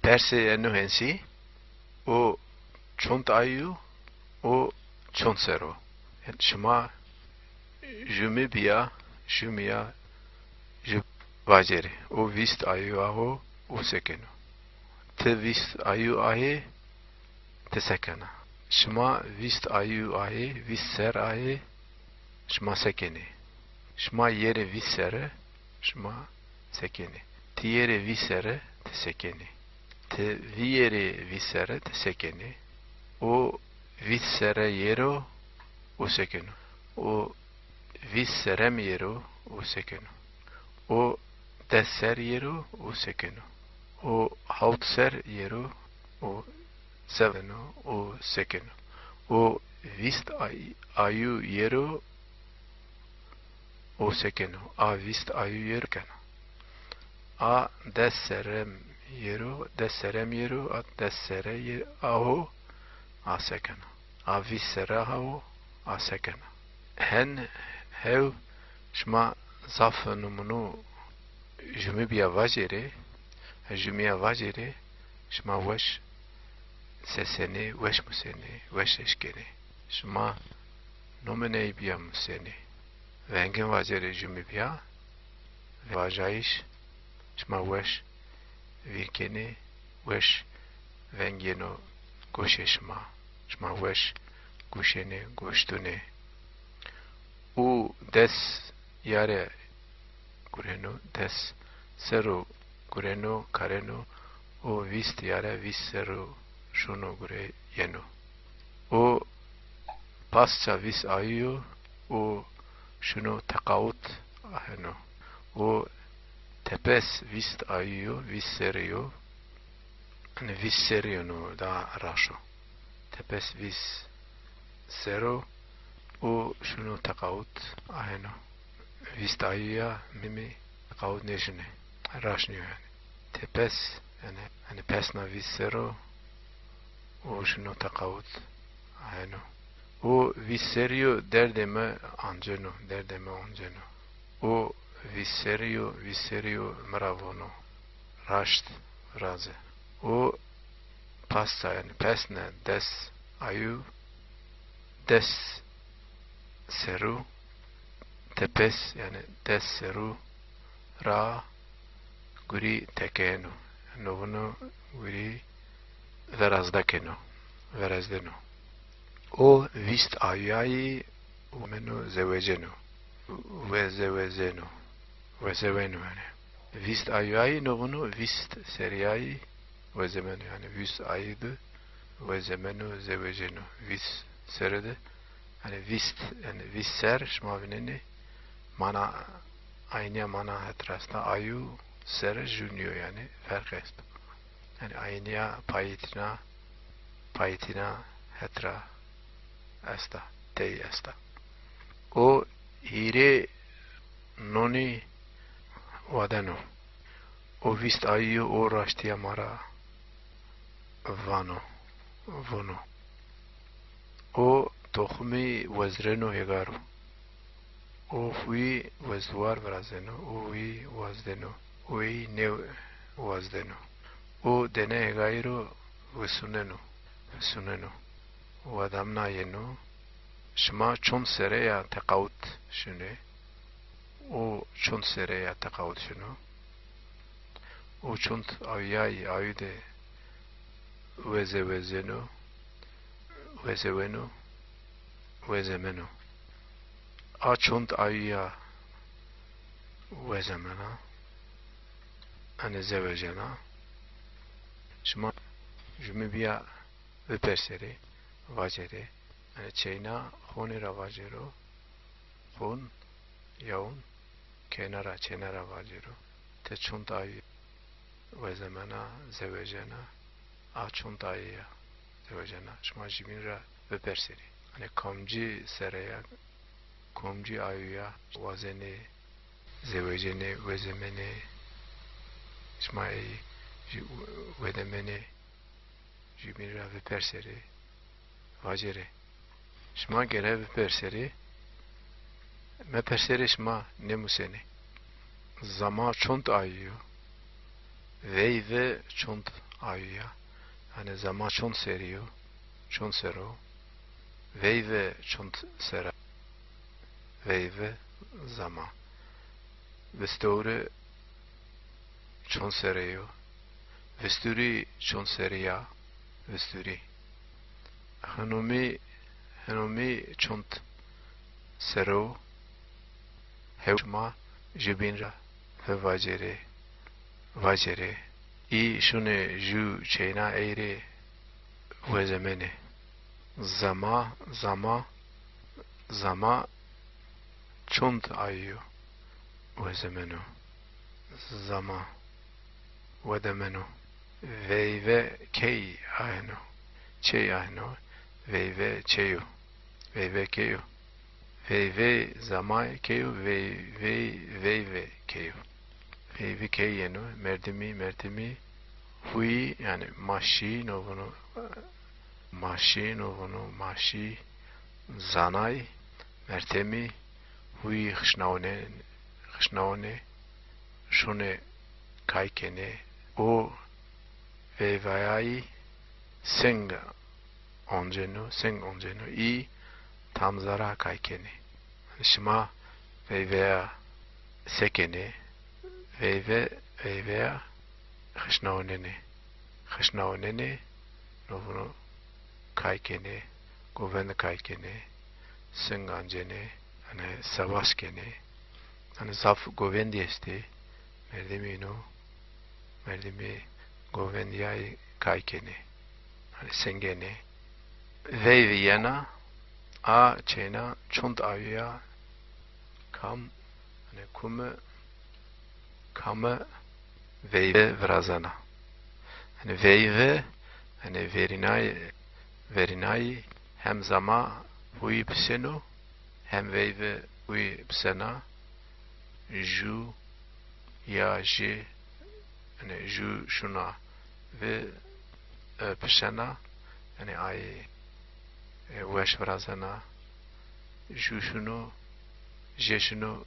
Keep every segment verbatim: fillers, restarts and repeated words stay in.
Persê eno hensî, o çond ayî yo, o çond serr o? Şima jumî bîya, jumîya ju vacêrê. O vîst ayî yo aho, o se keno? Ti vîst ayî yo ahê, ti se kena? Şima vîst ayî yo ahê, vîst serr ahê, şima se kenê? Şima yerê vîst serre, şima se kenê? Ti yerê vîst serre, ti se kenê? Ti vî yerê vîst serre, ti se kenê? O vîst serre yero, o se keno? O vîst serrem yero, o se keno? O des serr yero, o se keno? O hawt serr yero, o se veno, o se keno? O vîst ay-, ayî yo yero, o se keno? A vîst ayî yo yero kena? A des serrem yero, des serrem yero, a des serre ye-, aho, a se kena? A vîst serre aho, a se kena? Hen hew şima zaf numunu jumî bîya vacêrê, jumîya vacêrê, şima weş sesenê, weş musenê, weş eşkenê. Şima numuneyî bîya musenê. Vengin vacêrê jumî bîya, vajayîş, şima weş vîr kenê, weş veng yeno goşê şima. Şima weş guşenê, goştunê. Û des yare gureno, des serro gureno, kareno, û vîst yare, vîst serro şuno gure yeno. Û pasça vîst ayî yo û şuno teqawut aheno. Û tepes vîst ayî yo, vîst serrî yo, yanî vîst serrî yeno, daha raş o. Tepes vîst serr o û şuno teqawut aheno. Vîst ayî ya mimî teqawut nêşinê. Raş nîyo yanî. Tepes, yanî, yanî pesna vîst serr o û şuno teqawut aheno. Û vîst serrî yo derdê mi anceno, derdê mi onceno. Û vîst serrî yo, vîst serrî yo mi ra vono, raşt viraze. Û pasça, yanî pesne des ayî yo, des serrî yo, tepes, yanî des serrî yo ra gurî tekeyeno. No vûno gurî verazda keno, verezdeno. O vîst ayîyayî wemeno, zeweceno. Wezewezeno. Wezeweno yanî. Vîst ayîyayî no vûno vîst serrîyayî wezemeno. Yanî vîst ayî de wezemeno, zeweceno. Vîst serre de, yanî vîst, yanî vîst serr şima vînenê, mana eynîya mana het ra esta. Ayî û serre ju nîyo yanî, ferq esto. Yanî eynîya payîtîna, payîtîna het ra esta, tey esta. O hîrê nonî wadeno. O vîst ayî yo, o raştîya ma ra vano, vono. O toximî wezreno hêgar o. O huyî wezduwar virazeno, o huyî wazdeno, o ey nêwazdeno. O dene hêgayî ro visuneno, visuneno. Wadamna yeno, şima çond serre ya teqawut şinê? O çond serre ya teqawut şino? O çond ayîyayî, ayî de wezewezeno, wezeweno, wezemeno. A çond ayî ya wezemena, yanî zewecena. Şima jumî bîya biperserê, vacerê, yanî çeyna xonî ra vacero, xon, yawun, keyna ra, çeyna ra vacero. Ti çond ayî wezemena, zewecena, a çond ayî ya zewecena? Şima jumîn ra biperserê. Yanî kamcî serre ya, kamcî ayî ya wazenê, zewecenê, wezemenê, şima ey ju-, wedemenê, jumîn ra viperserê, vacerê. Şima gere viperserê, meperserê şima nêmusenê. Zama çond ayî yo? Veyve çond ayuya. Yanî zama çond serî yo? Çond ser o? Veyve çond ser a? Veyve zama. Vistewre çond serê yo? Visturî çond serî ya? Visturî. Hinumî, hinumî çond ser o? Hew şima jubîn ra vivacêrê, vacêrê. Î şunê ju çeyna ey rê wezemenê. Zama, zama, zama çond ayuyo wezemeno? Zama wedemeno. Veyve key aheno? Çey aheno? Veyve çeyo. Veyve keyo. Veyvey zamay keyo, veyvey veyve keyo. Veyvi key yeno? Merdimî, merdimî huyî, yanî ma şî, no vuno, ma şî, no vuno ma şî, zanay, mertemî huyî xişnawne, xişnawne, şunê kay kenê. O veyvayayî sing onceno, sing onceno, î tam zara kay kenê. Şima veyveya se kenê? Veyve, veyveya xişnawnenê. Xişnawnenê, no vuno kay kenê, govend kay kenê, sing ancenê, yanî sewas kenê. Yanî zaf govendî estê, merdimî no, merdimî govendîyayî kay kenê. Yanî singenê. Veyvî yena, a çeyna çond ayuya, kam, yanî kumi, kami veyve virazena? Yanî veyve, yanî verînay-, verînayî hem zama huyî piseno, hem veyve huyî pisena. Ju ya jê, yanî ju şuna vi, e, pisena, yanî ay, e, weş virazena. Ju şuno, jê şuno,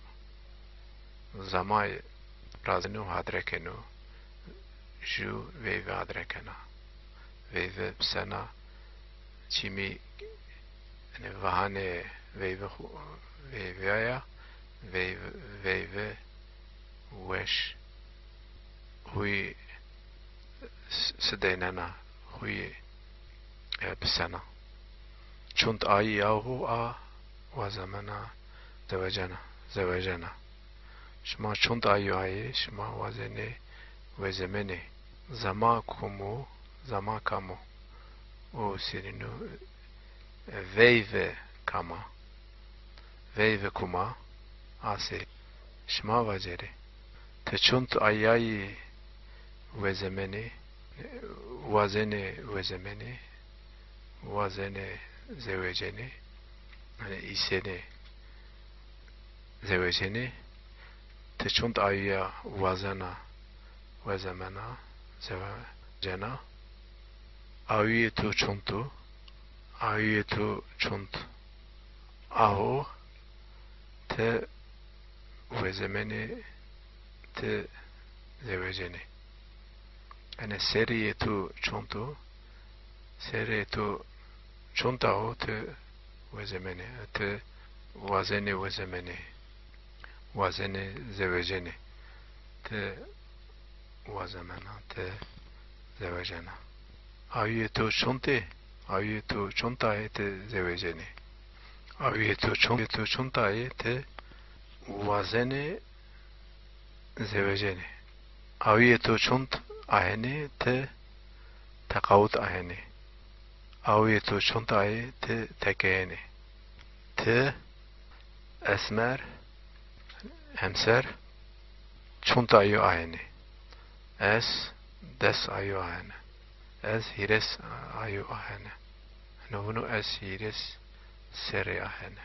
zamay razeno, hadre keno. Ju veyve hadre kena. Veyve pisena, çimî, yanî vahanê veyve xu-, veyveya, veyve, veyve weş, huyî s-, sideynena, huyî, e, pisena. Çond ayî yahu a wazemena zewecena, zewecena. Şima çond ayî ayê, şima wazenê wezemenê. Zama kum o, zama kam o? O serîno, e, veyve kam a? Veyve kum a? A serî. Şima vacerê. Ti çond ayayî wezemenê, wazenê wezemenê, wazenê zewecenê, yanî îsenê zewecenê. Ti çond ayuya wazena, wezemena, zewecena? Ayuyê to çond o? Ayuyê to çond aho? Ti wezemenê, ti zewecenê. Yanî sereyê to çond o? Sereyê to çond aho ti wezemenê, ti wazenê wezemenê, wazenê zewecenê, ti wazemena, ti zewecena. Ayuyê to çond ê? Ayuyê to çond ayê ti zewecenê? Ayuyê to çond, to çond ayê ti wazenê zewecenê? Ayuyê to çond ahenê ti teqawut ahenê? Ayuyê to çond ayê ti tekeyenê? Ti, Esmer, Hemser, çond ayu ahenê? Ez des ayu ahene. Ez hîres ayu ahene. No vuno ez hîres serre ahene.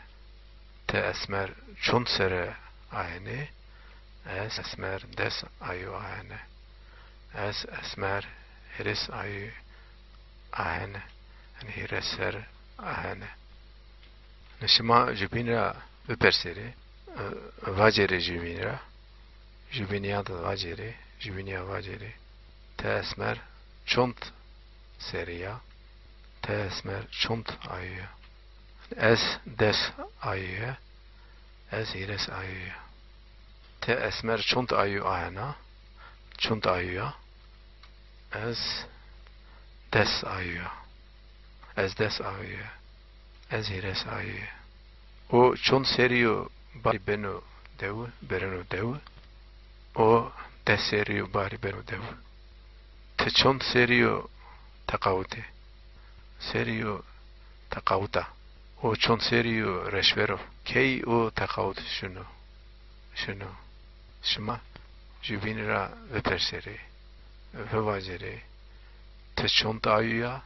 Ti Esmer çond serre ahenê? Ez Esmer des ayu ahene. Ez Esmer hîres ayu ahene. Yanî hîres serre ahene. Yanî şima jubîn ra bipersêrê, e, vacerê jubîn ra. Jubînîya de vacerê, jubînîya vacerê. Ti Esmer çond serî ya. Ti esmer çond ayo ya. Ez des ayo ya. Ez hîres ayo ya. Ti esmer çond ayo ahena? Çond ayo ya? Ez des ayo ya. Ez des ayo ya. Ez hîres ayo ya. O çond serî yo barî beno dewi, bereno dewi? O des serî yo barî beno dewi. Ti çond serî yo teqawutê? Serî yo teqawuta. O çond serî yo reşver o? Key o teqawut şino? Şino. Şima jubînî ra viperserê, vivacerê. Ti çond ayo ya?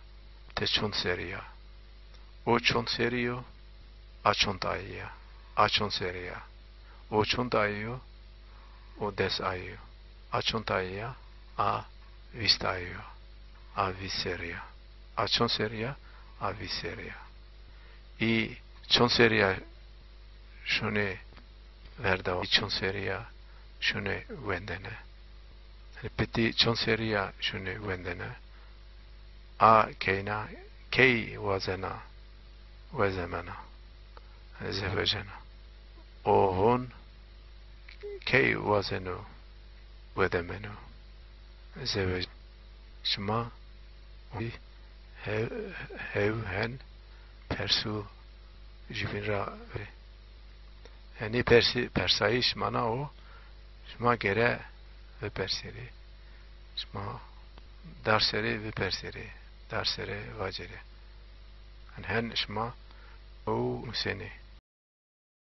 Ti çond serî ya? O çond serî yo? A çond ayo ya? A çond serî ya? O çond ayo yo? O des ayo yo. A çond ayo ya? A vîst ayo yo. A vîst serî ya. A çond serî ya? A vîst serî ya. Î çond serî ya şonê verdawa? Î çond serî ya şonê wendene? Yanî pitî çond serî ya şonê wendene? A keyna, key wazena wezemena, zewecena? O hon key wazeno wedemeno, zewec? Şima hew, hew hen persu jubîn ra. Enî persî, persayîş mana o, şima gere viperserê. Şima dar serê viperserê, dar serê vacerê. Hen, hen şima o nusenê.